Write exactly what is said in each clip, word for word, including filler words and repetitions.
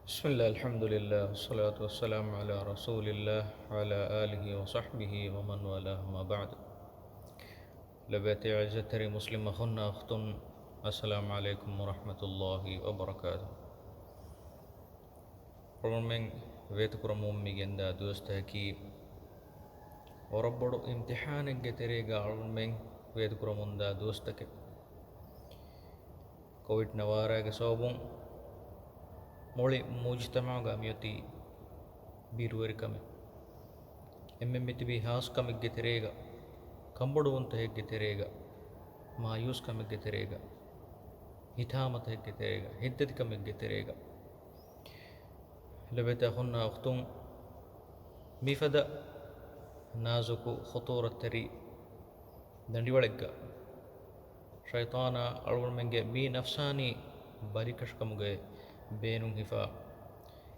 بسم الله، الحمد لله، والصلاة والسلام على رسول الله وعلى آله وصحبه ومن والاه، أما بعد. ލޮބުވެތި އިއްޒަތްތެރި މުސްލިމް އަޚުންނާ އުޚްތުން، السلام عليكم ورحمة الله وبركاته. އަޅުގަނޑުމެން ވޭތުކުރަމުން މި ގެންދާ ދުވަސްތަކަކީ، ވަރަށް ބޮޑު އިމްތިޙާނެއްގެ ތެރޭގަ އަޅުގަނޑުމެން ވޭތުކުރަމުންދާ ދުވަސްތަކެއް. ކޮވިޑް ނަވާރާގެ ސަބަބުން މުޅި މުޖްތަމަޢުގަ މިއޮތީ ބިރުވެރިކަމެއް. އެންމެން މިތިބީ ހާސްކަމެއްގެ ތެރޭގަ، ކަންބޮޑުވުންތަކެއްގެ ތެރޭގަ، މާޔޫސްކަމެއްގެ ތެރޭގަ، ހިތާމަތަކެއްގެ ތެރޭގަ، ހިތްދަތިކަމެއްގެ ތެރޭގަ. ލޮބުވެތި އަޚުންނާ އުޚްތުން، މިފަދަ ނާޒުކު ޚުޠޫރަތްތެރި ދަނޑިވަޅެއްގަ، ޝައިޠާނާ އަޅުގަނޑުމެންގެ މި ނަފްސާނީ ބަލިކަށިކަމުގެ ބޭނުން ހިފާ،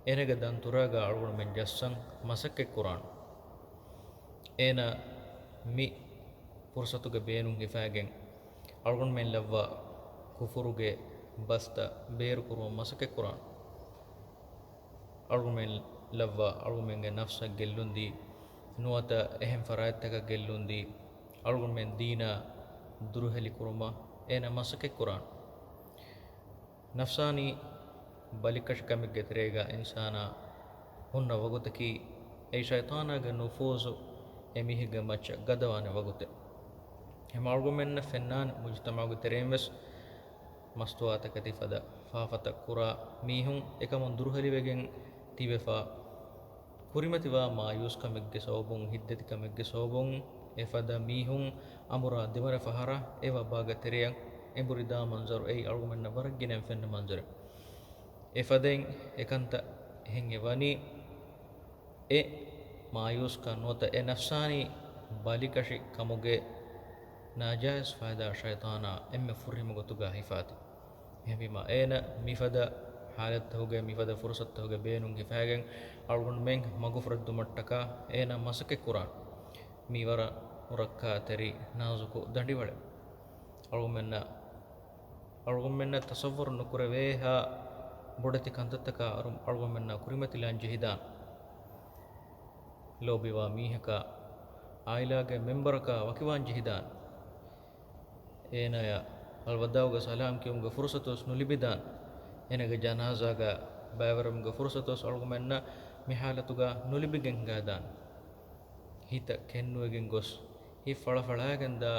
އޭނަގެ ދަންތުރާގަ އަޅުގަނޑުމެން ޖައްސަން މަސައްކަތްކުރާން. އޭނަ މި ފުރުޞަތުގެ ބޭނުން ހިފާގެން، އަޅުގަނޑުމެން ލައްވާ ކުފުރުގެ ބަސްތައް ބޭރުކުރުމަށް މަސައްކަތްކުރާން. އަޅުގަނޑުމެން ލައްވާ އަޅުގަނޑުމެންގެ ނަފްސަށް ގެއްލުންދީ، ނުވަތަ އެހެން ފަރާތްތަކަށް ގެއްލުންދީ، އަޅުގަނޑުމެން ދީނާ ދުރުހެލިކުރުމަށް އޭނަ މަސައްކަތްކުރާން. ނަފްސާނީ ބަލިކަށިކަމެއްގެ ތެރޭގަ އިންސާނާ ހުންނަ ވަގުތަކީ، އެއީ ޝައިޠާނާގެ ނުފޫޒު އެމީހެއްގެ މައްޗަށް ގަދަވާނެ ވަގުތެއް. ހަމަ އަޅުގަނޑުމެންނަށް ފެންނާނެ މުޖްތަމަޢުގެ ތެރެއިން ވެސް މަސްތުވާތަކެތި ފަދަ ފާފަތައް ކުރާ މީހުން އެކަމުން ދުރުހެލިވެގެން ތިބެފާ، ކުރިމަތިވާ މާޔޫސްކަމެއްގެ ސަބަބުން، ހިތްދަތިކަމެއްގެ ސަބަބުން އެފަދަ މީހުން އަނބުރާ ދެވަނަ ފަހަރަށް އެ ވަބާގެ ތެރެއަށް އެނބުރިދާ މަންޒަރު އެއީ އަޅުގަނޑުމެންނަށް ވަރަށް ގިނައިން ފެންނަ މަންޒަރެއް. އެފަދައިން އެކަންތައް އެހެން އެ ވަނީ، އެ މާޔޫސްކަން ނުވަތަ އެ ނަފްސާނީ ބަލިކަށި ކަމުގެ ނާޖާއިޒް ފައިދާ ޝައިޠާނާ އެންމެ ފުރިހަމަ ގޮތުގަ ހިފާތީ. އެހެންވީމާ، އޭނަ މިފަދަ ޙާލަތްތަކުގެ، މިފަދަ ފުރުޞަތުތަކުގެ ބޭނުން ހިފާގެން އަޅުގަނޑުމެން މަގުފުރެއްދުމަށްޓަކާ އޭނަ މަސައްކަތްކުރާން. މީ ވަރަށް ނުރައްކާތެރި ނާޒުކު ދަނޑިވަޅެއް. އަޅުގަނޑުމެންނަށް، އަޅުގަނޑުމެންނަށް ތަޞައްވަރު ނުކުރެވޭހާ ބޮޑެތި ކަންތައްތަކާ އަޅު-، އަޅުގަނޑުމެންނާ ކުރިމަތިލާން ޖެހިދާން. ލޯބިވާ މީހަކާ، އާއިލާގެ މެމްބަރަކާ ވަކިވާން ޖެހިދާން. އޭނާޔަށް އަލްވަދާޢުގެ ސަލާމް ކިޔުމުގެ ފުރުޞަތުވެސް ނުލިބިދާން. އޭނާގެ ޖަނާޒާގަ ބައިވެރިވުމުގެ ފުރުޞަތުވެސް އަޅުގަނޑުމެންނަށް މި ޙާލަތުގަ ނުލިބިގެން ހިނގާދާން. ހިތަށް ކެތްނުވެގެން ގޮސް، ހިތް ފަޅަފަޅާގެންދާ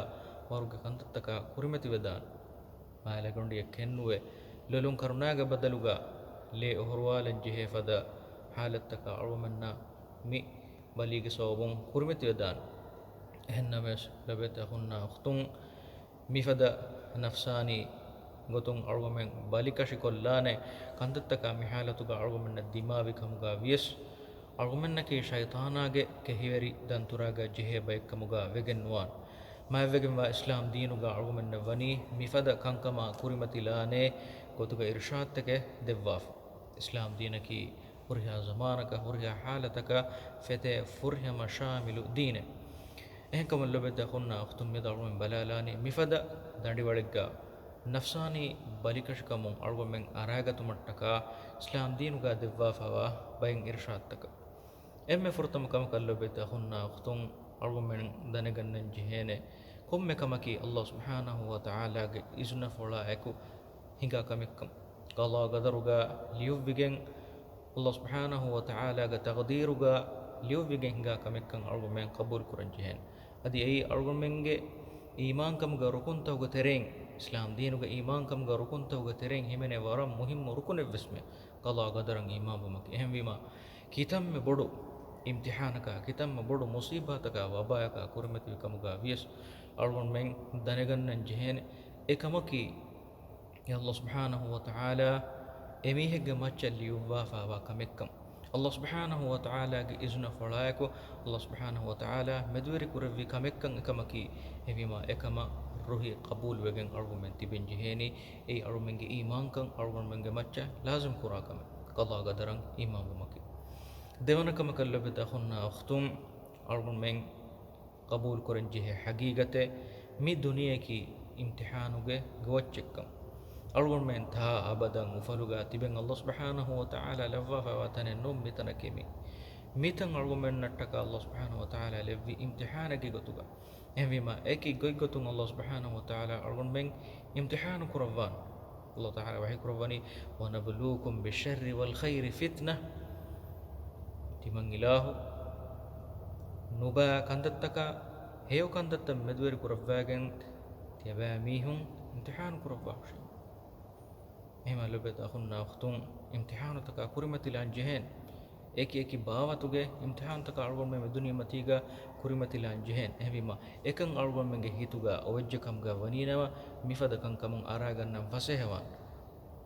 ވަރުގެ ކަންތައްތަކާ ކުރިމަތިވެދާން. މާލެގަނޑިއެއް ކެތްނުވެ، ލޮލުން ކަރުނާގެ ބަދަލުގަ ލޭ އޮހޮރުވާލަން ޖެހޭ ފަދަ ޙާލަތްތަކާ އަޅުގަނޑުމެންނަށް މި ބަލީގެ ސަބަބުން ކުރިމަތިވެދާނެ. އެހެންނަމަވެސް، ލޮބުވެތި އަޚުންނާ އުޚްތުން، މިފަދަ ނަފްސާނީ ގޮތުން އަޅުގަމެން ބަލިކަށިކޮށްލާނެ ކަންތައްތަކާ މި ޙާލަތުގަ އަޅުގަމެންނަށް ދިމާވި ކަމުގަ ވިޔަސް، އަޅުގަމެންނަކީ ޝައިޠާނާގެ ކެހިވެރި ދަންތުރާގަ ޖެހޭ ބައެއްކަމުގަ ވެގެން ނުވާނެ. މާތްވެގެންވާ އިސްލާމް ދީނުގަ އަޅުގަމެންނަށް ވަނީ މިފަދަ ކަންކަމާ ކުރިމަތިލާނޭ ގޮތުގެ އިރުޝާދުތަކެއް ދެއްވާފަ. އިސްލާމް ދީނަކީ ހުރިހާ ޒަމާނަކަށް، ހުރިހާ ޙާލަތަކަށް ފެތޭ ފުރިހަމަ ޝާމިލު ދީނެއް. އެހެންކަމުން ލޮބުވެތި އަޚުންނާ އުޚްތުން، މިއަދު އަޅުގަނޑުމެން ބަލާލާނީ މިފަދަ ދަނޑިވަޅެއްގަ ނަފްސާނީ ބަލިކަށިކަމުން އަޅުގަމެން އަރާގަތުމަށްޓަކާ އިސްލާމް ދީނުގަ ދެއްވާފައިވާ ބައެއް އިރުޝާދުތަކަށް. އެންމެ ފުރަތަމަ ކަމަކަށް ލޮބުވެތި އަޚުންނާ އުޚްތުން، އަޅުގަމެން ދަނެގަންނަން ޖެހޭނެ ކޮންމެ ކަމަކީ ﷲ ސުބްޙާނަހޫ ވަތަޢާލާގެ އިޒުނަފުޅާއެކު ހިނގާ ކަމެއްކަން. ޤަޟާ ޤަދަރުގަ ލިޔުއްވިގެން، ﷲ ސުބްޙާނަހޫ ވަތަޢާލާގެ ތަޤްދީރުގަ ލިޔުއްވިގެން ހިނގާ ކަމެއްކަން އަޅުގަމެން ޤަބޫލުކުރަން ޖެހޭނެ. އަދި އެއީ އަޅުގަމެންގެ އީމާންކަމުގެ ރުކުންތަކުގެ ތެރެއިން، އިސްލާމް ދީނުގެ އީމާންކަމުގެ ރުކުންތަކުގެ ތެރެއިން ހިމެނޭ ވަރަށް މުހިއްމު ރުކުނެއްވެސްމެ ޤަޟާ ޤަދަރަށް އީމާންވުމަކީ. އެހެންވީމާ، ކިތަންމެ ބޮޑު އިމްތިޙާނަކާ، ކިތަންމެ ބޮޑު މުޞީބާތަކާ ވަބާޔަކާ ކުރިމަތިވި ކަމުގަ ވިޔަސް، އަޅުގަނޑުމެން ދަނެގަންނަން ޖެހޭނެ އެކަމަކީ، ﷲ ސުބްޙާނަހޫ ވަތަޢާލާ އެމީހެއްގެ މައްޗަށް ލިޔުއްވާފައިވާ ކަމެއްކަން. ﷲ ސުބްޙާނަހޫ ވަތަޢާލާގެ އިޒުނަފުޅާއެކު، ﷲ ސުބްޙާނަހޫ ވަތަޢާލާ މެދުވެރި ކުރެއްވި ކަމެއްކަން އެކަމަކީ. އެހެންވީމާ، އެކަމަށް ރުހި ޤަބޫލުވެގެން އަޅުގަނޑުމެން ތިބެން ޖެހޭނީ، އެއީ އަޅުގަނޑުމެންގެ އީމާންކަން އަޅުގަނޑުމެންގެ މައްޗަށް ލާޒިމް ކުރާ ކަމެއް، ޤަޟާ ޤަދަރަށް އީމާންވުމަކީ. ދެވަނަ ކަމަކަށް ލޮބުވެތި އަޚުންނާ އުޚްތުން، އަޅުގަނޑުމެން ޤަބޫލުކުރަން ޖެހޭ ޙަޤީޤަތެއް، މި ދުނިޔެއަކީ އިމްތިޙާނުގެ ގޮވައްޗެއްކަން. އަޅުގަނޑުމެން ތާ އަބަދަށް އުފަލުގަ ތިބެން އައްލާހު ސުބްޙާނަހު ވަތަޢާލާ ލައްވާފައިވާ ތަނެއް ނޫން މިތަނަކީ މި. މިތަން އަޅުގަނޑުމެންނަށްޓަކާ އައްލާހު ސުބްޙާނަހު ވަތަޢާލާ ލެއްވި އިމްތިޙާނެއްގެ ގޮތުގަ. އެހެންވީމަ، އެކި ގޮތްގޮތުން އައްލާހު ސުބްޙާނަހު ވަތަޢާލާ އަޅުގަނޑުމެން އިމްތިޙާނު ކުރައްވާނެ. އައްލާހު ތަޢާލާ ވަޙީ ކުރައްވަނީ، "وَنَبْلُوكُم بِالشَّرِّ وَالْخَيْرِ فِتْنَةً." ތިމަން އިލާހު ނުބައި ކަންތައްތަކާ ހެޔޮ ކަންތައްތައް މެދުވެރި ކުރައްވާގެން ތިޔަބައިމީހުން އިމްތިޙާނު ކުރައްވާ ހުށީ. އެހެންވީމަ ލޮބުވެތި އަޚުންނާ އުޚްތުން، އިމްތިޙާނުތަކާ ކުރިމަތިލާން ޖެހޭނެ. އެކި އެކި ބާވަތުގެ އިމްތިޙާނުތަކާ އަޅުގަނޑުމެން މި ދުނިޔެމަތީގަ ކުރިމަތިލާން ޖެހޭނެ. އެހެންވީމަ، އެކަން އަޅުގަނޑުމެންގެ ހިތުގަ އޮވެއްޖެ ކަމުގަ ވަނީނަމަ، މިފަދަ ކަންކަމުން އަރާގަންނަން ފަސޭހަވާނެ.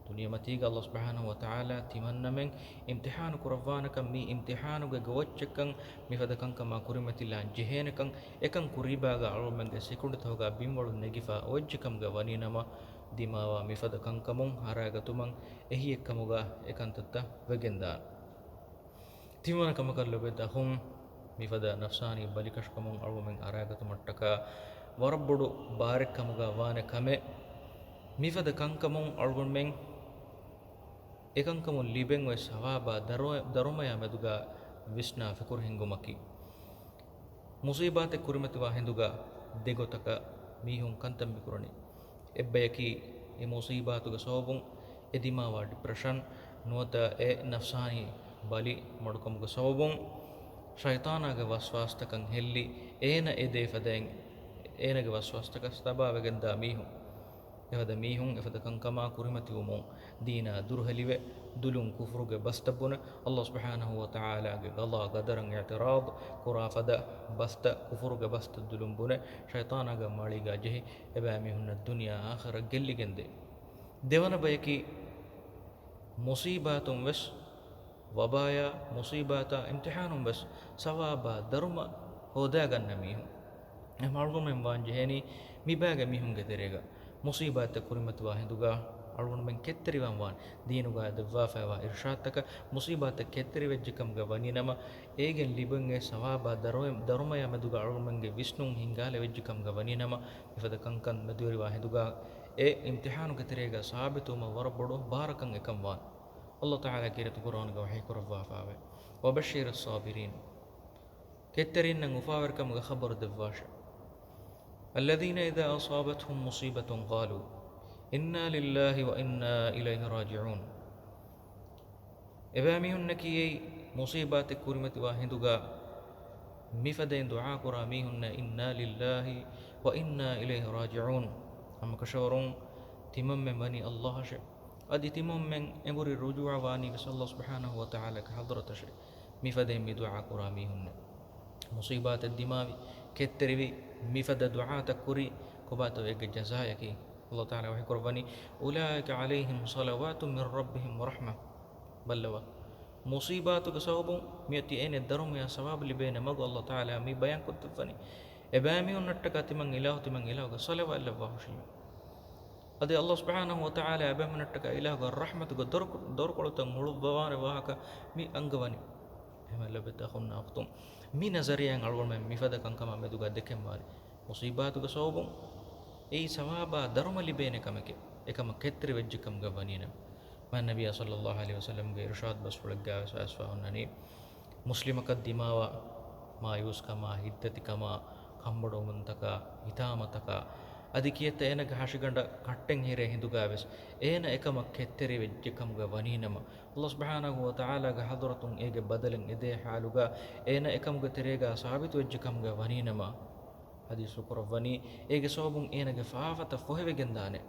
ދުނިޔެމަތީގަ އައްލާހު ސުބްޙާނަހު ވަތަޢާލާ ތިމަންނަމެން އިމްތިޙާނު ކުރައްވާނެކަން، މި އިމްތިޙާނުގެ ގޮވައްޗެއްކަން، މިފަދަ ކަންކަމާ ކުރިމަތިލާން ޖެހޭނެކަން، އެކަން ކުރީބާގަ އަޅުގަނޑުމެންގެ ސިކުނޑިތަކުގަ ބިންވަޅު ނެގިފަ އޮވެއްޖެ ކަމުގަ ވަނީނަމަ، ދިމާވާ މިފަދަ ކަންކަމުން އަރާގަތުމަށް އެހީއެއްކަމުގަ އެކަންތައްތައް ވެގެންދާނެ. ތިންވަނަ ކަމަކަށް ލޮބުވެތި އަޚުން، މިފަދަ ނަފްސާނީ ބަލިކަށިކަމުން އަޅުގަނޑުމެން އަރާގަތުމަށްޓަކާ ވަރަށް ބޮޑު ބާރެއްކަމުގަ ވާނެ ކަމެއް، މިފަދަ ކަންކަމުން އަޅުގަނޑުމެން އެކަންކަމުން ލިބެން އޮތް ސަވާބާ ދަރު-، ދަރުމަޔާ މެދުގަ ވިސްނާ ފިކުރު ހިންގުމަކީ. މުޞީބާތެއް ކުރިމަތިވާ ހިނދުގަ ދެގޮތަކަށް މީހުން ކަންތައް މިކުރަނީ. އެއްބަޔަކީ އެ މުޞީބާތުގެ ސަބަބުން އެ ދިމާވާ ޑިޕްރެޝަން ނުވަތަ އެ ނަފްސާނީ ބަލި މަޑުކަމުގެ ސަބަބުން ޝައިޠާނާގެ ވަސްވާސްތަކަށް ހެއްލި، އޭނަ އެދޭ ފަދައިން އޭނަގެ ވަސްވާސްތަކަށް ތަބާވެގެންދާ މީހުން. އެފަދަ މީހުން އެފަދަ ކަންކަމާ ކުރިމަތިވުމުން ދީނާ ދުރުހެލިވެ، ދުލުން ކުފުރުގެ ބަސްތައް ބުނެ، އައްލާހު ސުބްޙާނަހު ވަތަޢާލާގެ ގަޟާ ގަދަރަށް އިޢުތިރާޟް ކުރާ ފަދަ ބަސްތައް، ކުފުރުގެ ބަސްތައް ދުލުން ބުނެ، ޝައިޠާނާގެ މަޅީގަ ޖެހި، އެބައިމީހުންނަށް ދުނިޔެ އާޚިރަތް ގެއްލިގެންދޭ. ދެވަނަ ބަޔަކީ، މުޞީބާތުން ވެސް، ވަބާޔާ މުޞީބާތާ އިމްތިޙާނުން ވެސް ސަވާބާ ދަރުމަ ހޯދާގަންނަ މީހުން. އެހެން އަޅުގަނޑުމެން ވާން ޖެހޭނީ މިބައިގެ މީހުންގެ ތެރޭގަ މުޞީބާތްތައް ކުރިމަތިވާ ހިނދުގަ އަޅުގަނޑުމެން ކެތްތެރިވާން ވާން ދީނުގަ ދެއްވާފައިވާ އިރުޝާދުތަކަށް، މުޞީބާތައް ކެތްތެރިވެއްޖެ ކަމުގަ ވަނީނަމަ، އޭގެން ލިބެން އެ ސަވާބާ ދަރު-، ދަރުމަޔާ މެދުގަ އަޅުގަނޑުމެންގެ ވިސްނުން ހިންގާލެވެއްޖެ ކަމުގަ ވަނީނަމަ، މިފަދަ ކަންކަން މެދުވެރިވާ ހިނދުގަ އެ އިމްތިޙާނުގެ ތެރޭގަ ސާބިތުވުމަށް ވަރަށް ބޮޑު ބާރަކަށް އެކަން ވާން. އައްލާހު ތަޢާލާ ކީރިތި ޤުރްއާނުގަ ވަޙީ ކުރައްވާފައިވޭ، "وَبَشِّرِ الصَّابِرِينَ." ކެތްތެރިންނަށް އުފާވެރިކަމުގެ ޚަބަރު ދެއްވާށޭ. "الَّذِينَ إِذَا أَصَابَتْهُمْ مُصِيبَةٌ قَالُوا إِنَّا لِلَّهِ وَإِنَّا إِلَيْهِ رَاجِعُونَ." އެބައިމީހުންނަކީ އެއީ މުޞީބާތެއް ކުރިމަތިވާ ހިނދުގަ މިފަދައިން ދުޢާ ކުރާ މީހުންނަށް، "إِنَّا لِلَّهِ وَإِنَّا إِلَيْهِ رَاجِعُونَ." ހަމަކަށަވަރުން ތިމަންމެން ވަނީ އައްލާހަށޭ. އަދި ތިމަންމެން އެނބުރި ރުޖޫޢަވާނީ ވެސް އައްލާހު ސުބްޙާނަހު ވަތަޢާލާގެ ޙަޟްރަތަށޭ. މިފަދައިން މި ދުޢާ ކުރާ މީހުންނެއް. މުޞީބާތެއް ދިމާވި، ކެތްތެރިވި، މިފަދަ ދުޢާތައް ކުރި، ކޮބާތޯ އޭގެ ޖަޒާއަކީ؟ އައްލާހު ތަޢާލާ ވަޙީ ކުރައްވަނީ، "أُولَٰئِكَ عَلَيْهِمْ صَلَوَاتٌ مِّن رَّبِّهِمْ وَرَحْمَةٌ." ބައްލަވާ، މުޞީބާތުގެ ސަބަބުން މިއޮތީ އޭނަ ދަރުމަޔާ ސަވާބު ލިބޭނެ މަގު އައްލާހު ތަޢާލާ މި ބަޔާންކޮށްދެއްވަނީ. އެބައިމީހުންނަށްޓަކާ ތިމަން އިލާހު، ތިމަން އިލާހުގެ ޞަލަވާތް ލައްވާ ހުށީމޭ. އަދި އައްލާހު ސުބްޙާނަހު ވަތަޢާލާ އެބައިމީހުންނަށްޓަކާ އިލާހުގެ ރަޙްމަތުގެ ދޮރު-، ދޮރުކޮޅުތައް ހުޅުއްވަވާނެ ވާހަކަ މި އަންގަވަނީ. އެހެންވެ ލޮބުވެތި އަޚުންނާ އުޚްތުން، މި ނަޒަރިއްޔާއިން އަޅުގަނޑުމެން މިފަދަ ކަންކަމާ މެދުގަ ދެކެންވާނެ. މުޞީބާތުގެ ސަބަބުން އެއީ ސަވާބާ ދަރުމަ ލިބޭނެ ކަމެކޭ. އެކަމަށް ކެތްތެރިވެއްޖެ ކަމުގަ ވަނީނަމަ. މާތް ނަބިއްޔާ ޞައްލައްލާހު ޢަލައިހި ވަސައްލަމްގެ އިރުޝާދު ބަސްފުޅެއްގައި ވެސް އައިސްފާ ހުންނަނީ، މުސްލިމަކަށް ދިމާވާ މާޔޫސްކަމާ، ހިތްދަތިކަމާ، ކަންބޮޑުވުމުންތަކާ، ހިތާމަތަކާ، އަދި ކިއެއްތަ އޭނަގެ ހަށިގަނޑަށް ކައްޓެއް ހިރޭ ހިނދުގައި ވެސް އޭނަ އެކަމަށް ކެތްތެރިވެއްޖެ ކަމުގަ ވަނީނަމަ، އައްލާހު ސުބްޙާނަހު ވަތަޢާލާގެ ޙަޟްރަތުން އޭގެ ބަދަލެއް އެދޭ ޙާލުގަ އޭނަ އެކަމުގެ ތެރޭގަ ސާބިތުވެއްޖެ ކަމުގަ ވަނީނަމަ، ޙަދީޘްފުޅު ކުރައްވަނީ، އޭގެ ސަބަބުން އޭނަގެ ފާފަތައް ފޮހެވިގެންދާނެ.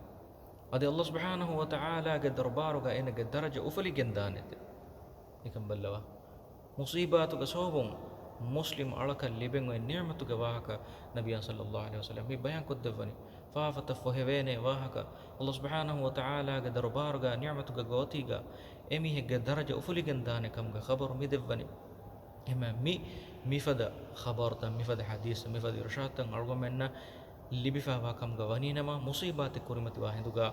އަދި އައްލާހު ސުބްޙާނަހު ވަތަޢާލާގެ ދަރުބާރުގަ އޭނަގެ ދަރަޖަ އުފުލިގެންދާނެތެ. އެކަން ބައްލަވާ. މުޞީބާތުގެ ސަބަބުން މުސްލިމް އަޅަކަށް ލިބެން އޮތް ނިޢުމަތުގެ ވާހަކަ ނަބިއްޔާ ޞައްލައްލާހު ޢަލައިހި ވަސައްލަމް މި ބަޔާންކޮށްދެއްވަނީ. ފާފަތައް ފޮހެވޭނެ ވާހަކަ، އައްލާހު ސުބްޙާނަހު ވަތަޢާލާގެ ދަރުބާރުގަ ނިޢުމަތުގެ ގޯތީގަ އެމީހެއްގެ ދަރަޖަ އުފުލިގެންދާނެ ކަމުގެ ޚަބަރު މި ދެއްވަނީ. އެހެންމެ މި، މިފަދަ ޚަބަރުތައް، މިފަދަ ޙަދީޘް، މިފަދަ އިރުޝާދުތައް އަޅުގަނޑުމެންނަށް ލިބިފައިވާ ކަމުގަ ވަނީނަމަ، މުޞީބާތެއް ކުރިމަތިވާ ހިނދުގަ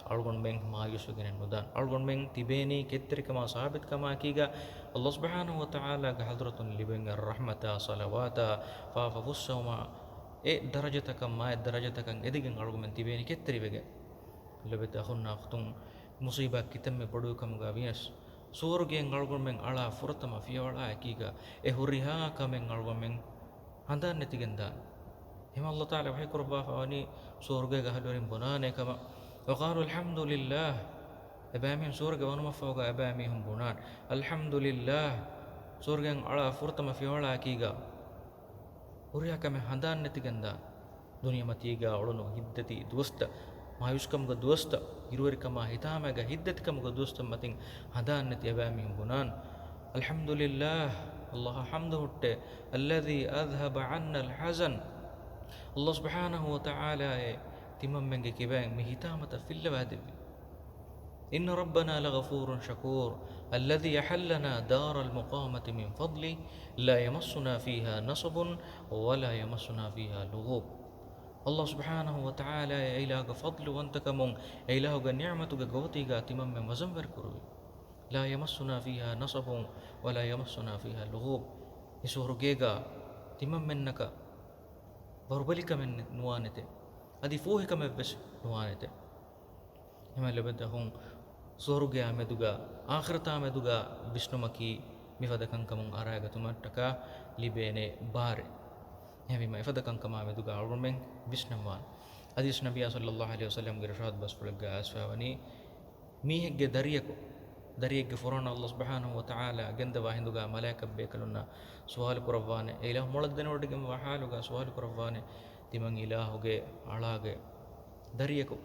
އަޅުގަނޑުމެން މާޔޫސްވެގެނެއް ނުދާން. އަޅުގަނޑުމެން ތިބޭނީ ކެތްތެރިކަމާ ސާބިތުކަމާއެކީގަ، އައްލާހު ސުބްޙާނަހު ވަތަޢާލާގެ ޙަޟްރަތުން ލިބެން ރަޙްމަތާ، ޞަލަވާތާ، ފާފަ ފުއްސަވުމާ، އެ ދަރަޖަތަކަށް، މާތް ދަރަޖަތަކަށް އެދިގެން އަޅުގަނޑުމެން ތިބޭނީ ކެތްތެރިވެގެން. ލޮބެތި އަޚުންނާ އުޚްތުން، މުޞީބާތް ކިތަންމެ ބޮޑުވިކަމުގަ ވިޔަސް، ސުވަރުގެއިން އަޅުގަނޑުމެން އަޅާ ފުރަތަމަ ފިޔަވަޅާ އެކީގަ އެ ހުރިހާ ކަމެއް އަޅުގަނޑުމެން ހަނދާން ނެތިގެން ދާން. އެހެން އައްލާހު ތަޢާލާ ވަޙީ ކުރައްވާފަ ވަނީ ސުވަރުގޭގެ އަހުލުވެރިން ބުނާނޭ ކަމަށް. وقالوا الحمد لله. އެބައިމީހުން ސުވަރުގެ ވަނުމަށްފަހުގަ އެބައިމީހުން ބުނާން، الحمد لله. ސުވަރުގެއިން އަޅާ ފުރަތަމަ ފިޔަވަޅާ އެކީގަ ހުރިހާ ކަމެއް ހަނދާން ނެތިގެން ދާން. ދުނިޔެމަތީގަ އުޅުނު ހިތްދަތި ދުވަސްތައް، މާޔޫސްކަމުގެ ދުވަސްތައް، އިރުވެރިކަމާ ހިތާމައިގަ ހިތްދަތިކަމުގެ ދުވަސްތައް މަތިން ހަނދާން ނެތި އެބައިމީހުން ބުނާން، الحمد لله، އައްލާހަށް ޙަމްދު ހުއްޓޭ، الذي أذهب عنا الحزن. އައްލާހު ސުބްޙާނަހޫ ވަތަޢާލާއޭ ތިމަންމެންގެ ކިބައިން މި ހިތާމަތައް ފިއްލަވާދެއްވި. إن ربنا لغفور شكور الذي أحلنا دار المقامة من فضله لا يمسنا فيها نصب ولا يمسنا فيها لغوب. އައްލާހު ސުބްޙާނަހޫ ވަތަޢާލާ އެ އިލާހުގެ ފަޟްލު ވަންތަކަމުން، އެ އިލާހުގެ ނިޢުމަތުގެ ގޯތީގަ ތިމަންމެން ވަޒަންވެރި ކުރުވި. لا يمسنا فيها نصب ولا يمسنا فيها لغوب. މި ސުވަރުގޭގަ ތިމަންމެންނަކަށް ވަރުބަލިކަމެއް ނުވާނެތެ. އަދި ފޫހިކަމެއްވެސް ނުވާނެތެ. އެހެން ލޮބެތި އަޚުން، ސުވަރުގެއާ މެދުގަ އާޚިރަތާ މެދުގަ ވިސްނުމަކީ މިފަދަ ކަންކަމުން އަރާގަތުމަށްޓަކާ ލިބޭނެ ބާރެއް. އެހެންވީމަ އެފަދަ ކަންކަމާ މެދުގަ އަޅުގަނޑުމެން ވިސްނަންވާން. އަދިވެސް ނަބިއްޔާ ޞައްލައްލާހު ޢަލައިހި ވަސައްލަމްގެ އިރުޝާދު ބަސްފުޅެއްގަ އައިސްފައިވަނީ، މީހެއްގެ ދަރިޔަކު، ދަރިއެއްގެ ފުރާނަ އައްލާހު ސުބްޙާނަހޫ ވަތަޢާލާ ގެންދަވާ ހިނދުގަ މަލާއިކަތް ބޭކަލުންނަށް ސުވާލު ކުރައްވާނެ، އެ އިލާހު މޮޅަށް ދެނެވޮޑިގެންވާ ޙާލުގަ ސުވާލު ކުރައްވާނެ، ތިމަން އިލާހުގެ އަޅާގެ ދަރިޔަކު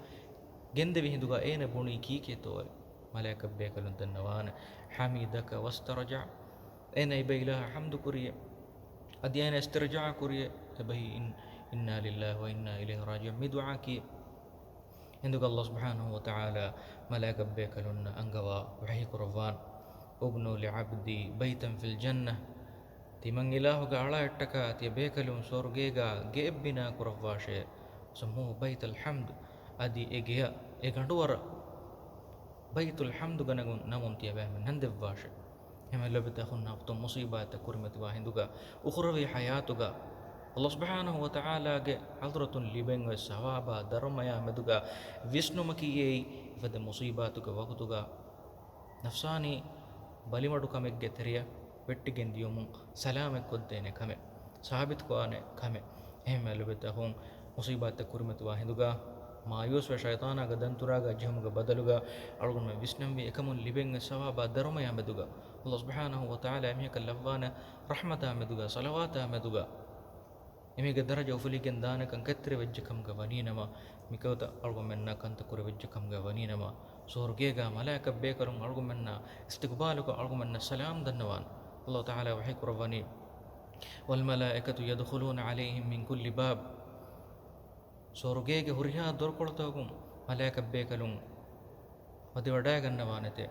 ގެންދެވި ހިނދުގަ އޭނަ ބުނީ ކީކޭތޯއޭ؟ މަލާއިކަތް ބޭކަލުން ދަންނަވާނެ، حمدك واسترجع، އޭނަ އެބަ އިލާހަށް ޙަމްދު ކުރިއޭ، އަދި އޭނަ އިސްތިރްޖާ ކުރިއޭ، އެބަހީ، إن، إنا لله وإنا إليه راجعون، މި ދުޢާ ކިޔޭ. ހިނދުގަ އައްލާހު ސުބްޙާނަހޫ ވަތަޢާލާ މަލާއިކަތް ބޭކަލުންނަށް އަންގަވާ ވަޙީ ކުރައްވާން، ابنوا لعبدي بيتا في الجنة، ތިމަން އިލާހުގެ އަޅާއަށްޓަކާ ތިޔަ ބޭކަލުން ސުވަރުގޭގަ ގެއެއް ބިނާ ކުރައްވާށޭ، سموه بيت الحمد، އަދި އެ ގެޔަށް، އެ ގަނޑުވަރަށް ބައިތުލް ޙަމްދު ގަނެގުން ނަމުން ތިޔަބައިމީހުން ނަން ދެއްވާށޭ. އެހެން ލޮބެތި އަޚުންނާ އުޚްތުން، މުޞީބާތްތައް ކުރިމަތިވާ ހިނދުގަ އުޚުރަވީ ޙަޔާތުގަ އައްލާހު ސުބްޙާނަހޫ ވަތަޢާލާގެ ޙަޟްރަތުން ލިބެން އޮތް ސަވާބާ ދަރުމަޔާ މެދުގަ ވިސްނުމަކީ އެއީ އެފަދަ މުޞީބާތުގެ ވަގުތުގަ ނަފްސާނީ ބަލިމަޑުކަމެއްގެ ތެރެޔަށް ވެއްޓިގެން ދިޔުމުން ސަލާމަތްކޮށްދޭނެ ކަމެއް، ސާބިތުކުރާނެ ކަމެއް. އެހެންވެ ލޮބެތި އަޚުން، މުޞީބާތްތައް ކުރިމަތިވާ ހިނދުގަ މާޔޫސްވެ ޝައިޠާނާގެ ދަންތުރާގަ ޖެހުމުގެ ބަދަލުގަ އަޅުގަނޑުމެން ވިސްނަންވީ އެކަމުން ލިބެން އޮތް ސަވާބާ ދަރުމަޔާ މެދުގަ އައްލާހު ސުބްޙާނަހޫ ވަތަޢާލާ އެމީހަކަށް ލައްވާނެ ރަޙްމަތާ މެދުގަ، ޞަލަވާތާ މެދުގަ، އެމީހެއްގެ ދަރަޖަ އުފުލިގެން ދާނެކަން ކެތްތެރިވެއްޖެ ކަމުގަ ވަނީނަމަ، މިކަމަށް އަޅުގަނޑުމެންނަށް ކަންތައް ކުރެވިއްޖެ ކަމުގަ ވަނީނަމަ، ސުވަރުގޭގަ މަލާއިކަތް ބޭކަލުން އަޅުގަނޑުމެންނާ އިސްތިޤުބާލުކޮށް އަޅުގަނޑުމެންނަށް ސަލާމް ދަންނަވާން. އައްލާހު ތަޢާލާ ވަޙީ ކުރައްވަނީ، والملائكة يدخلون عليهم من كل باب. ސުވަރުގޭގެ ހުރިހާ ދޮރުކޮޅުތަކުން މަލާއިކަތް ބޭކަލުން ވަދެވަޑައިގަންނަވާނެތެ.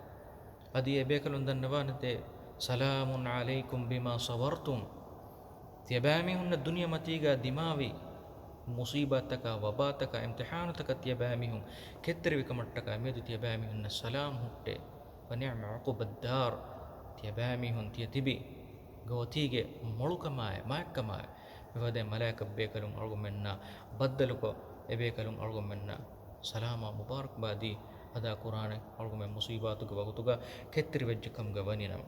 އަދި އެ ބޭކަލުން ދަންނަވާނެތެ، سلام عليكم بما صبرتم. ތިޔަބައިމީހުންނަށް ދުނިޔެމަތީގަ ދިމާވި މުޞީބާތަކާ، ވަބާތަކާ، އިމްތިޙާނުތަކަށް ތިޔަބައިމީހުން ކެތްތެރިވިކަމަށްޓަކާ މިއަދު ތިޔަބައިމީހުންނަށް ސަލާމް ހުއްޓޭ. فنعم عقبى الدار. ތިޔަބައިމީހުން ތިޔަ ތިބި ގޯތީގެ މޮޅުކަމާއި، މާތްކަމާއި، މިފަދައިން މަލާއިކަތް ބޭކަލުން އަޅުގަނޑުމެންނާ ބައްދަލުކޮށް، އެބޭކަލުން އަޅުގަނޑުމެންނަށް ސަލާމާ މުބާރަކްބާދީ އަދާ ކުރާނެ، އަޅުގަނޑުމެން މުޞީބާތުގެ ވަގުތުގަ ކެތްތެރިވެއްޖެ ކަމުގަ ވަނީނަމަ.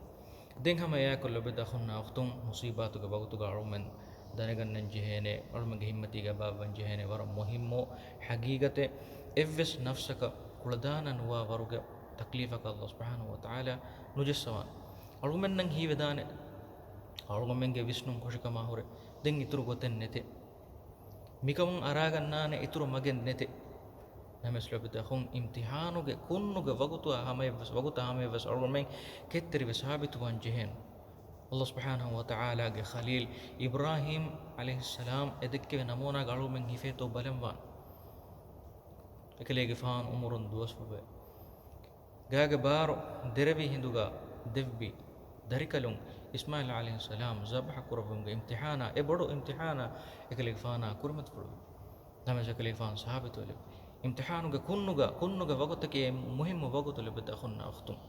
ދެން ހަމަ އެއާއެކު ލޮބެތި އަޚުންނާ އުޚްތުން، މުޞީބާތުގެ ވަގުތުގަ އަޅުގަނޑުމެން ދަނެގަންނަން ޖެހޭނެ، އަޅުގަނޑުމެންގެ ހިއްމަތީގަ ބާއްވަން ޖެހޭނެ ވަރަށް މުހިއްމު ޙަގީގަތެއް. އެއްވެސް ނަފްސަކަށް ކުޅަދާނަ ނުވާ ވަރުގެ ތަކްލީފަކަށް އައްލާހު ސުބްޙާނަހޫ ވަތަޢާލާ ނުޖައްސަވާނެ. އަޅުގަނޑުމެންނަށް ހީވެދާނެ، އަޅުގަނޑުމެންގެ ވިސްނުން ކޮށިކަމާ ހުރެ ދެން އިތުރު ގޮތެއް ނެތޭ. މިކަމުން އަރާގަންނާނެ އިތުރު މަގެއް ނެތޭ. ނަމަވެސް ލޮބެތި އަޚުން، އިމްތިޙާނުގެ ކުންނުގެ ވަގުތާ ހަމަޔަށްވެސް، ވަގުތާ ހަމަޔަށްވެސް އަޅުގަނޑުމެން ކެތްތެރިވެ ސާބިތުވާން ޖެހޭނެ. އައްލާހު ސުބްޙާނަހޫ ވަތަޢާލާގެ ޚަލީލް އިބްރާހީމް ޢަލައިހިއްސަލާމް އެ ދެއްކެވި ނަމޫނާގަ އަޅުގަނޑުމެން ހިފޭތޯ ބަލަންވާން. އެކަލޭގެފާނު އުމުރުން ދުވަސްވުރެ ގާގެ ބާރު ދެރަވި ހިނދުގަ ދެއްވި ދަރިކަލުން އިސްމާޢީލް ޢަލައިހިއްސަލާމް ޒަބްޙަ ކުރެއްވުމުގެ އިމްތިޙާނާ، އެ ބޮޑު އިމްތިޙާނާ އެކަލޭގެފާނާ ކުރިމަތިފުޅުވި. ނަމަވެސް އެކަލޭގެފާނު ސާބިތުވެލެއްވި. އިމްތިޙާނުގެ ކުންނުގަ، ކުންނުގެ ވަގުތަކީ އެ މުހިއްމު ވަގުތު ލޮބެތި އަޚުންނާ އުޚްތުން.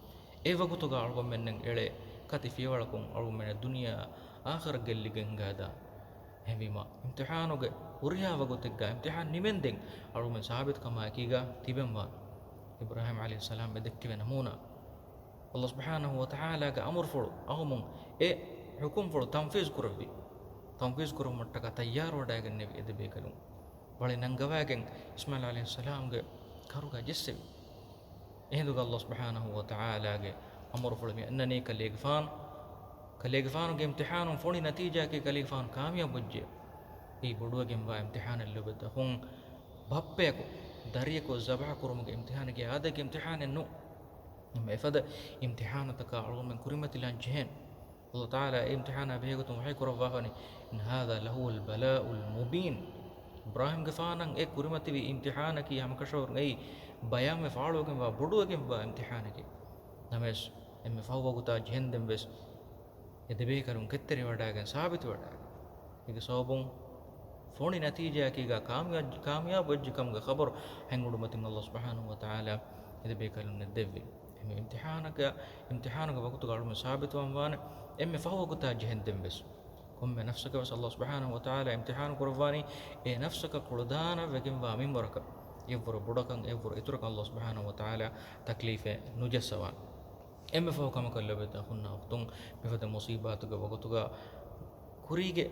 އެ ވަގުތުގަ އަޅުގަނޑުމެންނަށް އެޅޭ ކަތި ފިޔަވަޅަކުން އަޅުގަނޑުމެންނަށް ދުނިޔެއާ އާޚިރަތް ގެއްލިގެން ހިނގާދާނެ. އެހެންވީމާ، އިމްތިޙާނުގެ ހުރިހާ ވަގުތެއްގަ އިމްތިޙާން ނިމެންދެން އަޅުގަނޑުމެން ސާބިތުކަމާ އެކީގަ ތިބެންވާނެ. އިބްރާހީމް ޢަލައިހިއްސަލާމް އެ ދެއްކެވި ނަމޫނާ. ﷲ ސުބްޙާނަހޫ ވަތަޢާލާގެ އަމުރުފުޅު އަހުމުން އެ ޙުކުމްފުޅު ތަންފީޒު ކުރެއްވި. ތަންފީޒު ކުރުމަށްޓަކާ ތައްޔާރުވަޑައިގެންނެވި އެ ދެބޭކަލުން. ވަޅި ނަންގަވައިގެން އިސްމާޢީލް ޢަލައިހިއްސަލާމްގެ ކަރުގަ ޖެއްސެވި. އެހިނދުގަ ﷲ ސުބްޙާނަހޫ ވަތަޢާލާގެ އަމުރުފުޅު މި އަންނަނީ ކަލޭގެފާނު، ކަލޭގެފާނުގެ އިމްތިޙާނުން ފޮނި ނަތީޖާއަކީ ކަލޭގެފާނު ކާމިޔާބުވެއްޖެ. އެއީ ބޮޑުވެގެންވާ އިމްތިޙާނެއް ލޯބިވެތި އަޚުން. ބައްޕަޔަކު ދަރިޔަކު ޒަބަޙަ ކުރުމުގެ އިމްތިޙާނެއް އާދައިގެ އިމްތިޙާނެއް ނޫން. އެފަދަ އިމްތިޙާނުތަކާ އަޅުގަނޑުމެން ކުރިމަތިލާން ޖެހޭނެ. ﷲ ތަޢާލާ އެ އިމްތިޙާނާ ބެހޭގޮތުން ވަޙީ ކުރައްވާފަނީ، إن هذا لهو البلاء المبين. އިބްރާހީމްގެފާނަށް އެ ކުރިމަތިވި އިމްތިޙާނަކީ ހަމަކަށަވަރުން އެއީ ބަޔާންވެ ފާޅުވެގެންވާ ބޮޑުވެގެންވާ އިމްތިޙާނެކޭ. ނަމަވެސް، އެންމެ ފަހު ވަގުތާ ޖެހެންދެން ވެސް އެ ދެބޭކަލުން ކެތްތެރިވަޑައިގެން ސާބިތުވަޑައިގެން، އޭގެ ސަބަބުން ފޮނި ނަތީޖާއަކީގަ ކާމިޔާ-، ކާމިޔާބުވެއްޖެ ކަމުގެ ޚަބަރު ހަތް އުޑުމަތިން ﷲ ސުބްޙާނަހޫ ވަތަޢާލާ އެ ދެބޭކަލުންނަށް ދެއްވި. އެހެންވެ އިމްތިޙާނަކަށް، އިމްތިޙާނުގެ ވަގުތުގަ އަޅުގަނޑު ސާބިތުވާންވާނެ، އެންމެ ފަހު ވަގުތާ ޖެހެންދެން ވެސް. ކޮންމެ ނަފްސަކަށް ވެސް ﷲ ސުބްޙާނަހޫ ވަތަޢާލާ އިމްތިޙާނު ކުރައްވާނީ، އެ ނަފްސަކަށް ކުޅަދާނަށް ވެގެންވާ މިންވަރަކަށް. އެއްވަރު ބޮޑަކަށް، އެއްވަރު އިތުރަކަށް ﷲ ސުބްޙާނަހޫ ވަތަޢާލާ ތަކްލީފެއް ނުޖައްސަވާނެ. އެންމެ ފަހު ކަމަކަށް ލޯބިވެތި އަޚުންނާ އުޚްތުން، މިފަދަ މުޞީބާތުގެ ވަގުތުގަ ކުރީގެ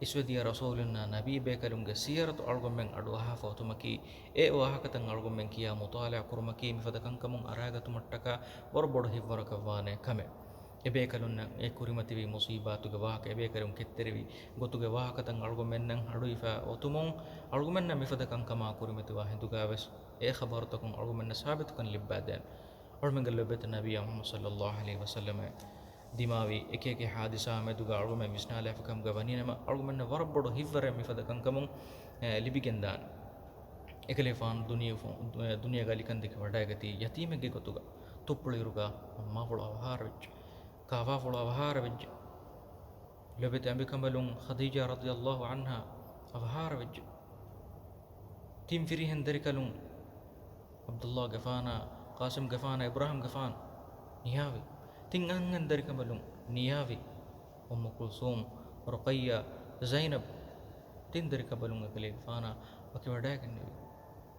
އިސްވެދިޔަ ރަސޫލުންނާ ނަބީ ބޭކަލުންގެ ސިޔަރަތު އަޅުގަނޑުމެން އަޑުއަހާފަ އޮތުމަކީ، އެ ވާހަކަތައް އަޅުގަނޑުމެން ކިޔާ މުޠާލަޢާ ކުރުމަކީ މިފަދަ ކަންކަމުން އަރާގަތުމަށްޓަކާ ވަރު ބޮޑު ހިތްވަރަކަށް ވާނެ ކަމެއް. އެބޭކަލުންނަށް އެ ކުރިމަތިވި މުޞީބާތުގެ ވާހަކަ، އެބޭކަލުން ކެތްތެރިވި ގޮތުގެ ވާހަކަތައް އަޅުގަނޑުމެންނަށް އަޑުއިވިފަ އޮތުމުން، އަޅުގަނޑުމެންނަށް މިފަދަ ކަންކަމާ ކުރިމަތިވާ ހިނދުގަ ވެސް އެ ޚަބަރުތަކުން އަޅުގަނޑުމެންނަށް ސާބިތުކަން ލިއްބައިދޭން. އަޅުމެންގެ ލޯބިވެތި ނަބިއްޔާ މުޙައްމަދު ޞައްލައްލާހު ޢަލައިހި ވަސައްލަމަށް ދިމާވި އެކި އެކި ޙާދިސާ މެދުގަ އަޅުގަނޑުމެން ވިސްނާލާފަ ކަމުގަ ވަނީނަމަ، އަޅުގަނޑުމެންނަށް ވަރަށް ބޮޑު ހިތްވަރެއް މިފަދަ ކަންކަމުން، އެ، ލިބިގެންދާނެ. އެކަލޭގެފާނު ދުނިޔެ ފު-، ދު-، ދުނިޔޭގަ އަލިކަންދެކެ ވަޑައިގަތީ ޔަތީމެއްގެ ގޮތުގަ. ތުއްޕުޅިއިރުގަ މާފުޅު އަވަހާރަވެއްޖެ. ކާފާފުޅު އަވަހާރަވެއްޖެ. ލޯބިވެތި އަނބިކަނބަލުން ޚަދީޖާ ރަޟިޔައްލާހު ޢަންހާ އަވަހާރަވެއްޖެ. ތިން ފިރިހެން ދަރިކަލުން ޢަބްދުﷲގެފާނާ، ޤާސިމްގެފާނާ، އިބްރާހީމްގެފާނު ނިޔާވި. ތިން އަންހެން ދަރިކަނބަލުން ނިޔާވި. އުއްމު ކުލްސޫމް، ރުޤައްޔާ، ޒައިނަބް. ތިން ދަރިކަނބަލުން އެކަލޭގެފާނާ ވަކިވަޑައިގެންނެވި.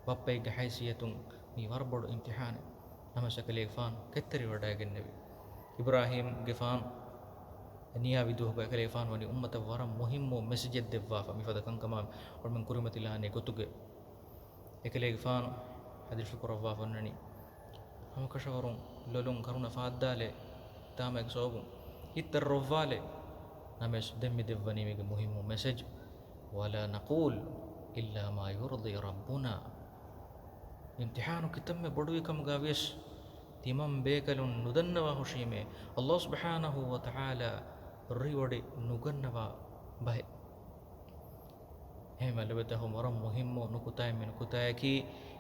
ބައްޕައެއްގެ ހައިސިއްޔަތުން މީ ވަރަށް ބޮޑު އިމްތިޙާނެއް. ނަމަވެސް އެކަލޭގެފާނު ކެތްތެރިވަޑައިގެންނެވި. އިބްރާހީމްގެފާނު ނިޔާވި ދުވަހުގަ އެކަލޭގެފާނު ވަނީ އުއްމަތަށް ވަރަށް މުހިއްމު މެސެޖެއް ދެއްވާފަ، މިފަދަ ކަންކަމާ އަޅުމެން ކުރިމަތިލާނެ ގޮތުގެ. އެކަލޭގެފާނު ހަދިރިފި ކުރައްވާފަ އޮންނަނީ، ހަމަކަށަވަރުން ލޮލުން ކަރުނަ ފާއްދާލޭ، ތާމައިގެ ސަބަބުން ހިތްތައް ރޮއްވާލޭ. ނަމަވެސް ދެން މި ދެއްވަނީ މީގެ މުހިއްމު މެސެޖް، ولا نقول إلا ما يرضي ربنا. އިމްތިޙާނު ކިތަންމެ ބޮޑުވި ކަމުގަ ވިޔަސް، ތިމަން ބޭކަލުން ނުދަންނަވާ ހުށީމޭ، ﷲ ސުބްޙާނަހޫ ވަތަޢާލާ ރިވޮޑި ނުގަންނަވާ ބަހެއް. އެހެންވެ ލޮބުވެތި އަޚުން، ވަރަށް މުހިއްމު ނުކުތާއެއް މި ނުކުތާއަކީ،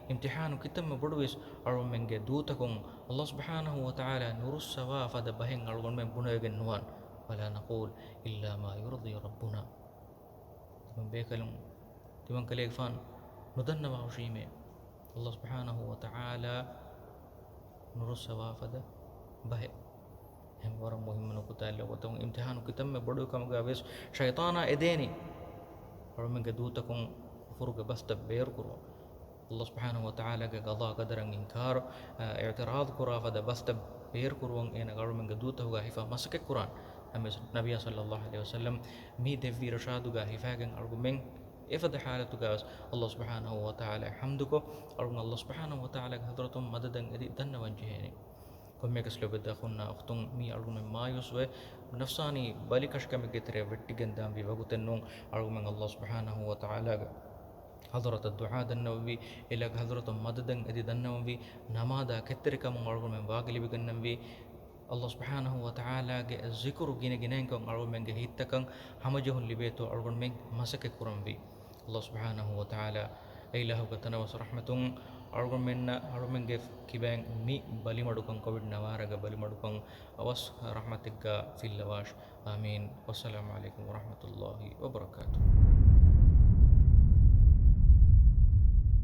އިމްތިޙާނު ކިތަންމެ ބޮޑުވިޔަސް އަޅުގަނޑުމެންގެ ދޫތަކުން ﷲ ސުބްޙާނަހޫ ވަތަޢާލާ ނުރުއްސަވާ ފަދަ ބަހެއް އަޅުގަނޑުމެން ބުނެވިގެން ނުވާން. ولا نقول إلا ما يرضي ربنا. ތިމަން ބޭކަލުން، ތިމަން ކަލޭގެފާނު ނުދަންނަވާ ހުށީމޭ، ﷲ ސުބްޙާނަހޫ ވަތަޢާލާ ނުރުއްސަވާ ފަދަ ބަހެއް. އެހެން ވަރަށް މުހިއްމު ނުކުތާއެއް ލޮބުވެތި އަޚުން. އިމްތިޙާނު ކިތަންމެ ބޮޑުވި ކަމުގަ ވިޔަސް، ޝައިޠާނާ އެދޭނީ އަޅުމެންގެ ދޫތަކުން ކުފުރުގެ ބަސްތައް ބޭރުކުރުވަން. ﷲ ސުބްޙާނަހޫ ވަތަޢާލާގެ ޤަޟާ ޤަދަރަށް އިންކާރު، އަ، އިޢުތިރާޟު ކުރާ ފަދަ ބަސްތައް ބޭރުކުރުވަން އޭނަ އަޅުމެންގެ ދޫތަކުގަ ހިފާ މަސައްކަތް ކުރާން. ނަމަވެސް ނަބިއްޔާ ޞައްލައްލާހު ޢަލައިހި ވަސައްލަމް މި ދެއްވި އިރުޝާދުގަ ހިފާގެން އަޅުގަނޑުމެން އެފަދަ ޙާލަތުގަވެސް ﷲ ސުބްޙާނަހޫ ވަތަޢާލާއަށް ޙަމްދުކޮށް، އަޅުގަނޑު ﷲ ސުބްޙާނަހޫ ވަތަޢާލާގެ ޙަޟްރަތުން މަދަދަށް އެދި ދަންނަވަން ޖެހޭނީ. ކޮންމެއަކަސް ލޮބުވެތި އަޚުންނާ އުޚްތުން، މީ އަޅުގަނޑުމެން މާޔޫސްވެ، ނަފްސާނީ ބަލިކަށިކަމެއްގެ ތެރެއަށް ވެއްޓިގެން ދާންވީ ވަގުތެއް ނޫން. އަޅުގަނޑުމެން ﷲ ސުބްޙާނަހޫ ވަތަޢާލާގެ ޙަޟްރަތަށް ދުޢާ ދަންނަވަންވީ، އެލާގެ ޙަޟްރަތުން މަދަދަށް އެދި ދަންނަވަންވީ، ނަމާދާ ކެތްތެރިކަމުން އަޅުގަނޑުމެން ވާގި ލިބިގަންނަންވީ. ﷲ ސުބްޙާނަހޫ ވަތަޢާލާގެ ޒިކުރު ގިނަ ގިނައިންކޮށް އަޅުގަނޑުމެންގެ ހިތްތަކަށް ހަމަޖެހުން ލިބޭތޯ އަޅުގަނޑުމެން މަސައްކަތް ކުރަންވީ. ﷲ ސުބްޙާނަހޫ ވަތަޢާލާ އެއިލާހުގެ ތަނަވަސް ރަޙްމަތުން އަޅުގަނޑުމެންނަށް، އަޅުމެންގެ ކިބައިން މި ބަލިމަޑުކަން، ކޮވިޑް ނަވާރަގެ ބަލިމަޑުކަން އަވަސް ރަޙްމަތެއްގަ ފިއްލަވާށި. އާމީން. ވައްސަލާމު ޢަލައިކުމް ވަރަޙްމަތުﷲ ވަބަރަކާތުހު.